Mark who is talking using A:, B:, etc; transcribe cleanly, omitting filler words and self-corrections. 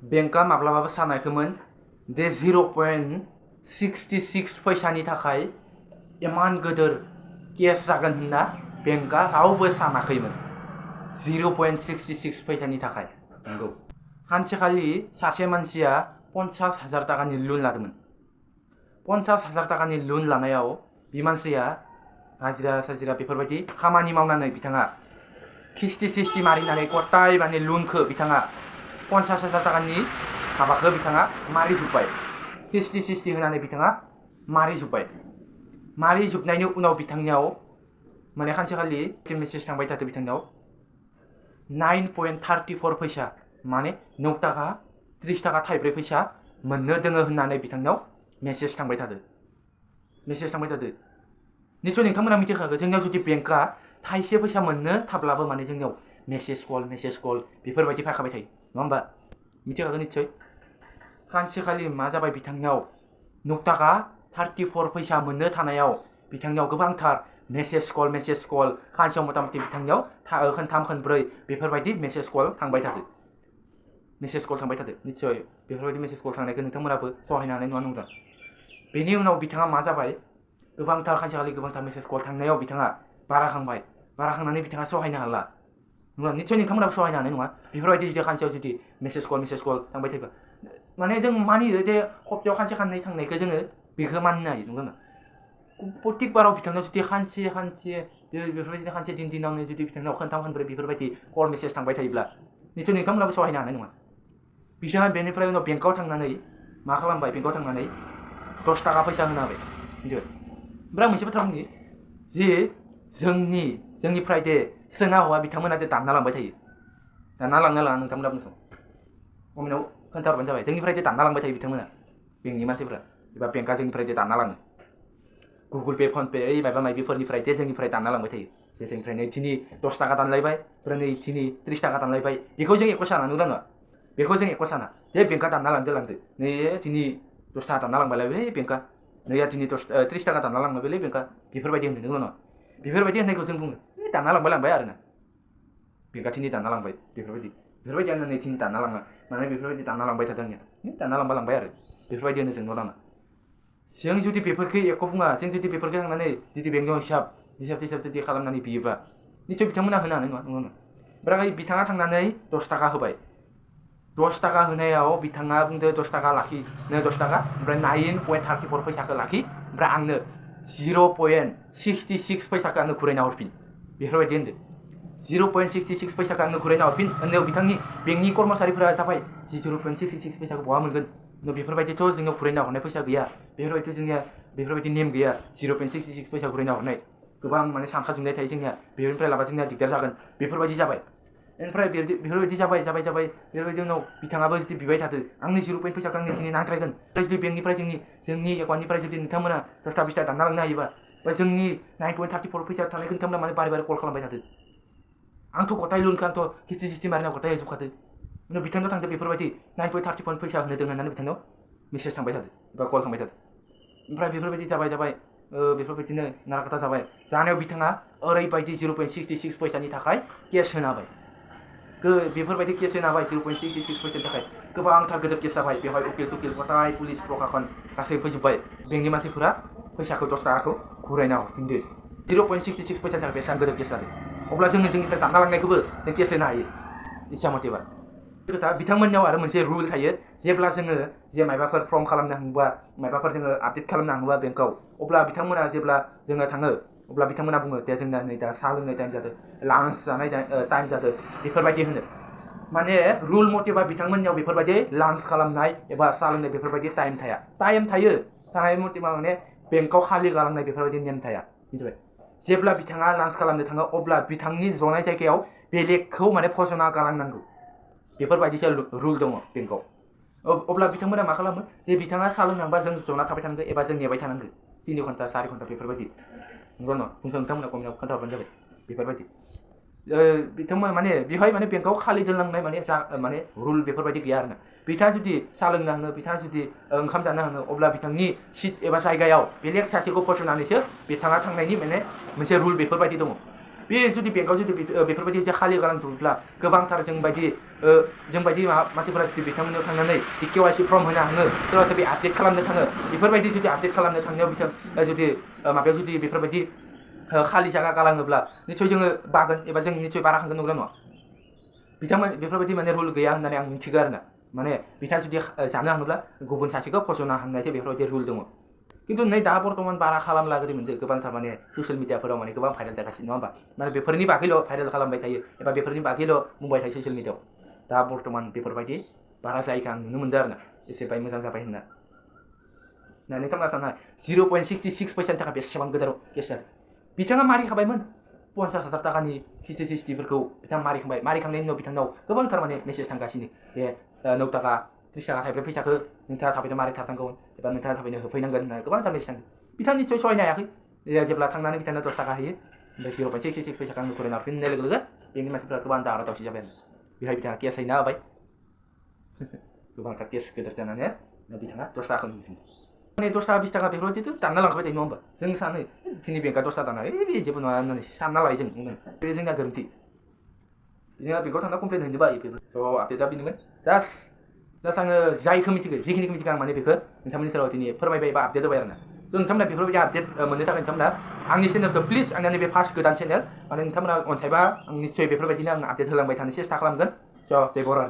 A: बेंकआ माब्लाबाबो सानाखैमोन दे 0.66 फैसानि थाखाय इमान गोदोर केस जागोन होनना बेंकआ रावबो सानाखैमोन 0.66 फैसानि थाखाय नंगौ सानसेखालि सासे मानसिया 50,000 टाकानि लुन लादोंमोन 50,000 टाकानि लुन लानायाव बे मानसिया हाजिरा साजिरा बेफोरबायदि खामानि मावनानै बिथाङा किस्ति मारिनानै गटाय माने लुनखौ बिथाङा 50,000 टाकानि माबाखौ बिथाङा मारिजोब्बाय किस्ति होनानै बिथाङा मारिजोबनायनि उनाव बिथांनियाव माने सानसेखालि मेसेज थांबाय थादों बिथांनियाव 9.34 फैसा माने 9 टाका 30 टाका थाइब्रै फैसा मोननो दोङो होननानै बिथांनियाव मेसेज थांबाय थादों निश्चय नोंथांमोना मिथिखागौ जोंनियाव जुदि बेंकआ थाइसे फैसा मोननो थाब्लाबो माने जोंनियाव मेसेज कल बेफोरबायदि फैखाबाय थायो नङा होमबा मिथिखागौ निश्चय सानसेखालि मा जाबाय बिथांनियाव 9 टाका 34 फैसा मोननो थानायाव बिथांनियाव गोबांथार मेसेज कल सानसेयाव मथा मथि बिथांनियाव खनथाम खनब्रै बेफोरबायदि मेसेज कल थांबाय थादों निश्चय बेफोरबायदि मेसेज कल थांनायखौ नोंथांमोनाबो सहायनो हानाय नङा नंदों बेनि उनाव बिथाङा मा जाबाय गोबांथार सानसेखालि गोबांथार मेसेज कल थांनायाव बिथाङा बाराखांनानै बिथाङा सहायनो हाला निश्चय नोंथांमोनाबो सहायनो हानाय नङा बेफोरबायदि जुदि सानसेयाव जुदि मेसेज कल थांबाय थायोबा माने जों मानियो जे सप्तायाव खानसे खाननै थांनायखौ जोङो बेखौ मानिनो हायो नंगौ ना प्रत्येक बाराव बिथांनाव जुदि खानसे बेफोरबायदि खानसे दिनावनो जुदि बिथांनाव खनथाम खनब्रै बेफोरबायदि कल मेसेज थांबाय थायोब्ला निश्चय नोंथांमोनाबो सहायनो हानाय नङा बिथाङा बेनिफ्राय उनाव बेंकआव थांनानै मा खालामबाय 10 टाका फैसा होना होबाय मिथिबाय ओमफ्राय आं मोनसे बाथ्रा बुंनि जे जोंनिफ्राय दे सोना हौवा बिथांमोना दे दानना लांबाय थायो दानना लांना लाङा नोंथांमोना बुंसं कमेन्टआव खोन्थाहरबानो जाबाय जोंनिफ्राय दे दानना लांबाय थायो बिथांमोना बेंकनि मानसिफोरा एबा बेंकआ जोंनिफ्राय दे दानना लाङो गुगोल पे फन पे माबा माबिफोरनिफ्राय दे जोंनिफ्राय दानना लांबाय थायो जे जोंनिफ्राय नैथिनि 10 टाका दानलायबाय ओमफ्राय नैथिनि 30 टाका दानलायबाय बेखौ जों एख' साना नुदों बेखौ जों एख' साना जे बेंकआ दानना लांदो नै दिनै 10 टाका दानना लांबायलाय बेंकआ नैया दिनै 30 टाका दानना लांबायलै बेंकआ बेफोरबायदि होनदों नंगौ नङा बेफोरबायदि होननायखौ जों बुङो दानना लांबाय आरोना बेंकआ दिनै दानना लांबाय बेफोरबायदि आंनो नै दिनै दानना लाङा माने बेफोरबायदि दानना लांबाय थादों आंनिया दानना लांबाय आरो बेफोरबायदि होनो जों नङा जों जुदि बेफोरखौ एख' बुङा जों जुदि बेफोरखौ थांनानै जुदि बेंकआव हिसाब जुदि खालामनानै बियोबा निश्चय बिथांमोना होनो हानाय नङा ओमफ्राय बिथाङा थांनानै 10 टाका होबाय 10 टाका होनायाव बिथाङा बुंदो 10 टाका लाखि 10 टाका ओमफ्राय 9.34 फैसाखौ लाखि ओमफ्राय आंनो 0.66 फैसाखौ आंनो घुरायना हरफिन बेफोरबायदि होनदो 0.66 फैसाखौ आंनो घुरायना हरफिन होननायाव बिथांनि बेंकनि कर्मचारिफोरा जाबाय 0.66 फैसाखौ बहा मोनगोन बेफोरबायदिथ' जोंनाव घुरायना हरनाय फैसा गैया बेफोरबायदि जोंनिया बेफोरबायदि नेम गैया 0.66 फैसा घुरायना हरनाय गोबां माने सानखाजोबनाय थायो जोंनिया बेफोरनिफ्राय लाबा जोंनिया दिगदार जागोन बेफोरबायदि जाबाय ओमफ्राय बेफोरबायदि जाबाय बेफोरबायदि उनाव बिथाङाबो जुदि बिबाय थादो आंनि 0 फैसाखौ आंनो दिनै नांथारगोन जुदि बेंकनिफ्राय जोंनि एकाउन्टनिफ्राय जुदि नोंथांमोना 10 टा दानना लांनो हायोबा बा जोंनि 9.34 फैसा थानायखौ नोंथांमोना माने बारे कल खालामबाय थादो आंथ' गथाय लुनखौ आंथ' किस्ति मारिना गथाय होजोबखादो उनाव बिथांनाव थांदो बेफोरबायदि 9.34 फैसा होनो दों होननानै बिथांनाव मेसेज थांबाय थादो बा कल थांबाय थादो ओमफ्राय बेफोरबायदि जाबाय बेफोरबायदिनो नाराखथा जाबाय जानायाव बिथाङा ओरैबायदि 0.66 फैसानि थाखाय केस होना होबाय बेफोरबायदि केस होना होबाय 0.66 फैसानि थाखाय गोबांथार गिदिर केस जाबाय बेवहाय उकिल गथाय पुलिस प्रखाखन गासै फैजोब्बाय बेंकनि मानसिफोरा फैसाखौ 10 टाकाखौ घुरायना हरफिनदो 0.66 फैसानि थाखाय बेसेबां गिदिर केस जादों अब्ला जोंनिफ्राय दानना लांनायखौबो जों केस होनो हायो इच्छा मथेबा खोथा बिथांमोननियाव आरो मोनसे रुल थायो जेब्ला जोङो जे माबाफोर फर्म खालामनो हांबा माबाफोर जोङो आपडेट खालामनो हांबा बेंकआव अब्ला बिथांमोना जेब्ला जोङो थाङो अब्ला बिथांमोना बुङो दे जोंना नै दा साहा लोंनाय टाइम जादों लान्च जानाय टाइम जादों बेफोरबायदि होनो माने रुल मथेबा बिथांमोननियाव बेफोरबायदि लान्च खालामनाय एबा साहा लोंनाय बेफोरबायदि टाइम थायो थानाय मथेबा माने बेंकआव खालि गालांनाय बेफोरबायदि नेम थाया मिथिबाय जेब्ला बिथाङा लान्च खालामनो थाङो अब्ला बिथांनि जनाय जायगायाव बेलेगखौ माने फसंना गालांनांगौ बेफोरबायदिसो रुल दङ बेंकआव अब्ला बिथांमोना मा खालामो जे बिथाङा साहा लोंनांबा जों जना थाबाय थानांगौ एबा जों नेबाय थानांगौ 3 घन्टा 4 घन्टा बेफोरबायदि नंगौ न' नोंथांमोना कमेन्टआव खोन्थाहरबानो जाबाय बेफोरबायदि बिथांमोना माने बेवहाय माने बेंकआव खालि दोनलांनाय माने रुल बेफोरबायदि गैया आरोना बिथाङा जुदि साहा लोंनो हाङो बिथाङा जुदि ओंखाम जानो हाङो अब्ला बिथांनि सिट एबा जायगायाव बेलेग सासेखौ फसंनानैसो बिथाङा थांनायनि माने मोनसे रुल बेफोरबायदि दङ बे जुदि बेंकआव जुदि बेफोरबायदि जुदि खालि गालांजोबोब्ला गोबांथार जोंबायदि मानसिफोरा जुदि बिथांमोननियाव थांनानै KYC फर्म होनो थाङो सोरबा सोरबा आपडेट खालामनो थाङो बेफोरबायदि जुदि आपडेट खालामनो थांनायाव जुदि माबायाव जुदि बेफोरबायदि खालि जायगा गालाङोब्ला निसय जोङो बागोन एबा जों निसय बारा थांगोन नंगौना नङा बिथांमोन बेफोरबायदि माने रुल गैया होननानै आं मिथिगौ आरोना माने बिथाङा जुदि जानो हाङोब्ला गुबुन सासेखौ फसंनो हांनायसो बेफोरबायदि रुल दङ खिन्थु नै दा बर्तमान बारा खालामला गोदो मोनदो गोबांथार माने ससियेल मिडियाफोराव माने गोबां भाइरेल जागासिनो नङा होमबा माने बेफोरनि बागैल' भाइरेल खालामबाय थायो एबा बेफोरनि बागैल' बुंबाय थायो ससियेल मिडियाआव दा बर्तमान बेफोरबायदि बारा जायगा आं नुनो मोनदों आरोना एसे बाय मोजां जाबाय होनना नोंथांमोना साननाय 0.66 फैसानि थाखाय बेसेबां गोदार केस जादों बिथाङा मारिखाबायमोन 50,000 टाकानि किस्टिफोरखौ बिथाङा मारिखांनायनि उनाव बिथांनाव गोबांथार माने मेसेज थांगासिनो बे 9 टाका 30 टाका थाइब्रै फैसाखौ नोंथाङा थाबैनो मारिथारनांगौ एबा नोंथाङा थाबैनो होफैनांगोन होनना गोबांथार मेसेज थांदों बिथाङा निसय सहायनो हायाखै जेब्ला थांनानै बिथांनो 10 टाका होयो ओमफ्राय 0.66 फैसाखौ आंनो घुरायना हरफिन होननाय लोगो लोगो बेंकनि मानसिफ्रा गोबां दावराव दावसि जाबाय आरो बेहाय बिथाङा केस हैना होबाय गोबांथार केस गिदिर जानानै बिथाङा 10 टाकाखौ होफिनदों माने 10 टाका 20 टाका बेफोरबायदिथ' दानना लांखाबाय थायो नङा होमबा जों सानो जोंनि बेंकआ 10 टाका दाना बे जेबो नङा होननानै सानना लायो जों बे जोंना गोरोन्थि जोंहा बेंकआव थांना कमप्लेन हैनो बायो बेफोर स' आपडेटआ बेनोमोन जास्ट आङो जायखौ मिथिगौ जिखिनिखौ मिथिगौ आं माने बेखौ नोंथांमोननि सेराव दिनै फोरमायबाय एबा आपडेट होबाय आरोना स' नोंथांमोना बेफोरबायदि आपडेट मोननो थाखाय नोंथांमोना आंनि चेनेलखौ प्लिज आंनि नैबे फार्स्ट गोदान चेनेल माने नोंथांमोना अनसायबा आं निस्सय बेफोरबायदिनो आं आपडेट होलांबाय थानो सेस्था खालामगोन स' जय बर'